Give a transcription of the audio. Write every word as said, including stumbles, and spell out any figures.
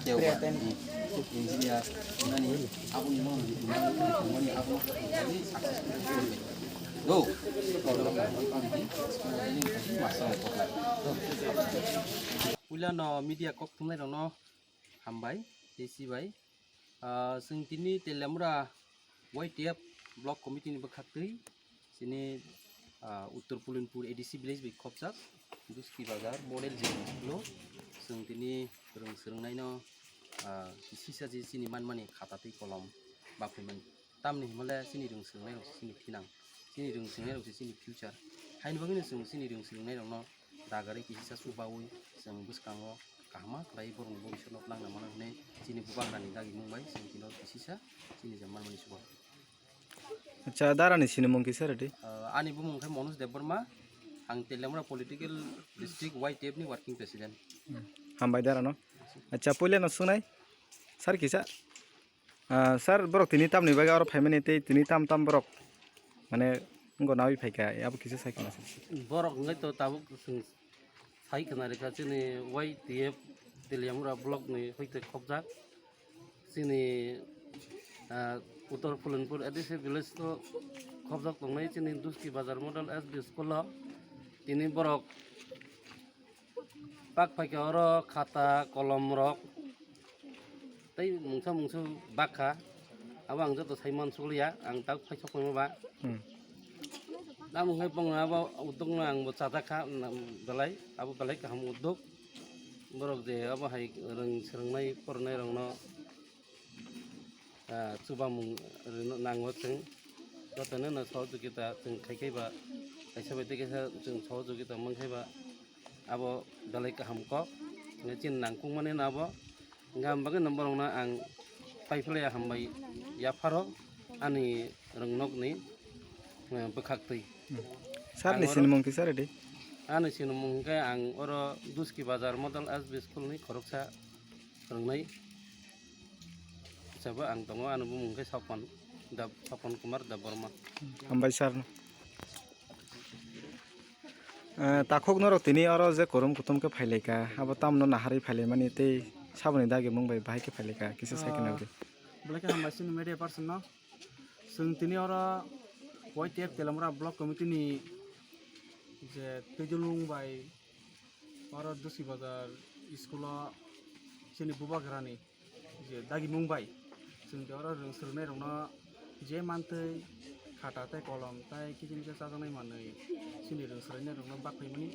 Engineer, nani, aboni no, nani, aboni, aboni, successful. Do. Puila no media kok thumnai rokno hambai, J C bai. Ah, chwng tini Teliamura Y T F Block Committee ni bwkhaktwi chini, ah, Uttor Pulinpur A D C village bai khopjak Duski Bazar Model J M School o chwng tini rwng swrwngnaino, ah, sisa je chini manmani khata tei kolom baphaimani. Tamni hwnmale chini rwng swrwngnairok se chini thinang, chini rwng swrwngnairok se chini future. Haini bagwino chwng chini rwng swrwngnairokno dagarwi kisisa chubaui chwng bwskango kaham khlai borokni bobiswtno nangna mano hwnwi chini bubagrani dagimung bai chwng tino kisisa chini je manmani chuba. Acha, darani sinimung kisa rwdi. Ah, ani bumung khe Manoj Debbarma, ang Teliamura Political District Y T F ni working president. Hmm. Hambai darano. Acha, puila no sunai. Sir kisa. Ah, sir, borok tini tamni bagwi oro phaimani tei tini tam tam borok mane wngkha nawi phaikha, abo kisa sai khna sir. Borok wngkha to tabuk chwng sai khna rikha chini Y T F Teliamura block ni hoite khopjak. Chini, ah, Uttor Pulinpur A D C village o khopjak tongnai chini Duski Bazar Model S B School o. Tini borok pak phaikha oro khata kolom rok tei mungsa mungsu bakha, abo ang joto sai mansukliya, ang tak phai sok phai ba. Hmm. Tamo khe bongni abo utok no ang bo chajak kha, belai abo belai kaham utok. Borok je abo hai rwng swrwngnai porwnai rok no, ah, chubamung rwno nango chwng. Jotono no sohojogita chwng khai khai ba, kaisa bai tei kaisa chwng sohojogita man khai ba, abo belai kaham kok. Chini nangkukmani no abo Gam bagwi no borokno ang paiphlaiya hambai yapharo ani rwngnokni, eh, bwkhaktwi. Hmm. Sir ni sinimung kisa rwdi? Ani sinimung hwnkhe ang oro Duski Bazar Model S B School ni khoroksa rwngnai. Sabo ang tongo, ani bumung khe Sopon Deb-, Sopon Kumar Debbarma. Hambai sir no. Eh, takhuk norok tini oro je kurum kutum khe phailaika, abo tamno naharwi phailaimani tei saboni dagimung bai bahai khe phailaika, kisa sai khna rwdi. Belai khe hambai chini media person no. Chwng tini oro Y T F Teliamura Block Committee ni je twijlung bai oro Dusi Bazar school o chini bubagrani je dagimung bai chwng tei oro rwng swrwngnairokno je mantwi khata tei kolom tei kisa misa chajaknai manwi chini rwng swrwngnairokno bak phaimani.